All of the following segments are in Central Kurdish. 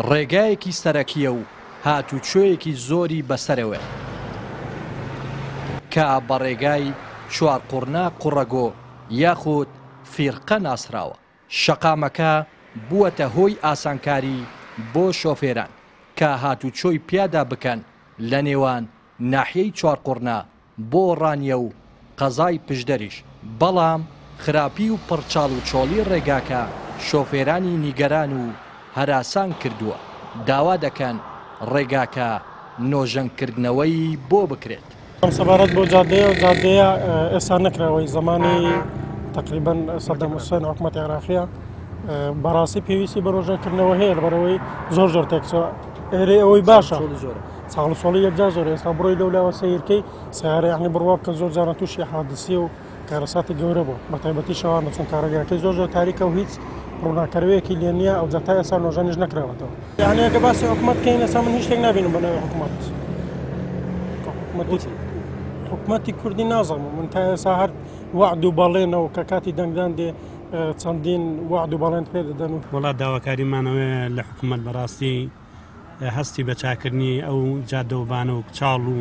ڕێگایەکی سەرەکییە و هاتوچۆیەکی زۆری بەسەرەوەیە کە بە ڕێگای چوارقوڕنە قوڕەگۆ یاخود فیرقە ناسراوە. شەقامەکە بووەتە هۆی ئاسانکاری بۆ شۆفێران کە هاتوچۆی پیادا بکەن لە نێوان ناحیەی چوارقوڕنە بۆ ڕانیە و قەزای پشدەریش، بەڵام خراپی و پڕ چاڵ و چۆڵی ڕێگاکە شۆفێرانی نیگەران و هەراسان کردووە، داوا دەکەن ڕێگاکە نۆژەنکردنەوەی بۆ بکرێت. سەبارەت بۆ جادەیە و جادەیە ئێستا نەکراوەی زمانی تقریبا سەدام حوسێن حکوومەتی عێراقیە بەڕاستی پێویستی بە ڕۆژەکردنەوە هەیە لەبەرەوەی زۆر زۆر تێکچوە ئێرەی ئەوەی باشە چاڵ سۆڵی یەکجار زۆر ئێستا بڕۆی لەو لاوە سەیرکەی سیارە یعنی بڕوا بکە زۆر جاران تووشی حادسی و کارەساتی گەورە بوو بە تایبەتی شەوانە چون کارەگاکەی زۆر زۆر تاریکە و هیچ ڕووناکەرەوەیەکی لێ نییە ئەو جا تا ئێستا نۆژەنیش نەکراوەتەوە یعنی ئەگە باسی حکوومەت کەین ئێستا من هیچ شتێک نابینم بە ناوی حکوومەت حکوومەتی حکوومەتی کوردی نازانم من تا ئێستا هەر وعد و بەڵێنەوە کە کاتی دەنگدان دێ چەندین وعد و بەڵێن پێ دەدەن و وڵات داواکاریمانەوەیە لە حکوومەت بەڕاستی هەستی بە چاکردنی ئەو جادەوبانە و چاڵ و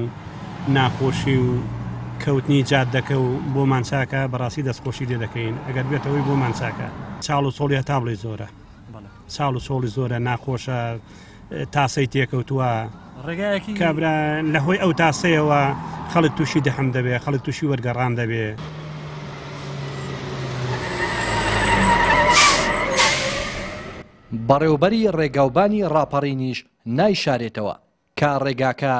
ناخۆشی و کەوتنی جادەکە و بۆمان چاکە بەڕاستی دەستخۆشی لێ دەکەین ئەگەر بێتەوەی بۆمان چاکە چاڵ و چۆڵی هەتا بڵێ زۆرە چاڵ و چۆڵی زۆرە ناخۆشە تاسەی تێکەوتووە ڕێگایەکی کابرا لە هۆی ئەو تاسەیەوە خەڵک تووشی دەحم دەبێ خەڵک تووشی وەرگەڕان دەبێ. بەڕێوبەری ڕێگاوبانی ڕاپەڕینیش نایشارێتەوە کە ڕێگاکە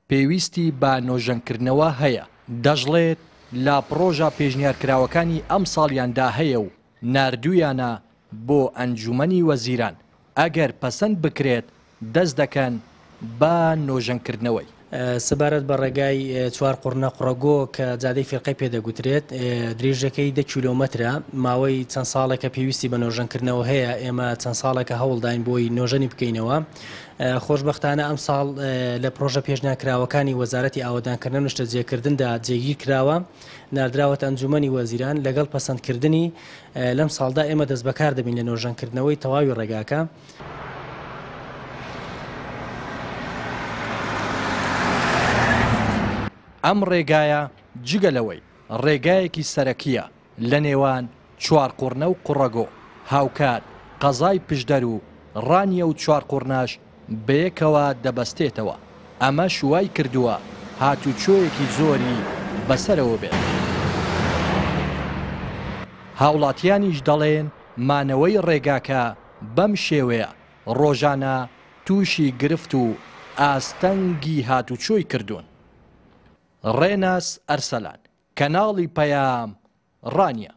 پێویستی بە نۆژەنکردنەوە هەیە، دەشڵێت، لە پڕۆژە پێشنیارکراوەکانی ئەمساڵیاندا هەیە و ناردوویانە بۆ ئەنجومەنی وەزیران، ئەگەر پەسەند بکرێت دەست دەکەن بە نۆژەنکردنەوەی. سەبارەت بە ڕێگای چوارقوڕنە قوڕەگۆ کە جادەی فیرقەی پێ دەگوترێت، درێژەکەی دە کیلۆمەترە، ماوەی چەند ساڵێکە پێویستی بە نۆژەنکردنەوە هەیە، ئێمە چەند ساڵێکە هەوڵداین بۆی نۆژەنی بکەینەوە، خۆشبەختانە ئەمساڵ لە پرۆژە پێشنیارکراوەکانی وەزارەتی ئاوەدانکردن و نیشتەجێکردندا جێگیر کراوە، ناردراوەتە ئەنجوومەنی وەزیران، لەگەڵ پەسەندکردنی لەم ساڵدا ئێمە دەستبەکار دەبین لە نۆژەنکردنەوەی تەواوی ڕێگاکە. ئەم ڕێگایە جگە لەوەی ڕێگایەکی سەرەکییە لە نێوان چوارقوڕنە و قوڕەگۆ، هاوکات قەزای پشدەر و ڕانیە و چوارقوڕنەش بەیەکەوە دەبەستێتەوە، ئەمەش وای کردووە هاتوچۆیەکی زۆری بەسەرەوە بێت. هاوڵاتیانیش دەڵێن مانەوەی ڕێگاکە بەم شێوەیە ڕۆژانە تووشی گرفت و ئاستەنگی هاتوچۆی کردوون. ڕێناس ئەرسەلان، کەناڵی پەیام، ڕانیە.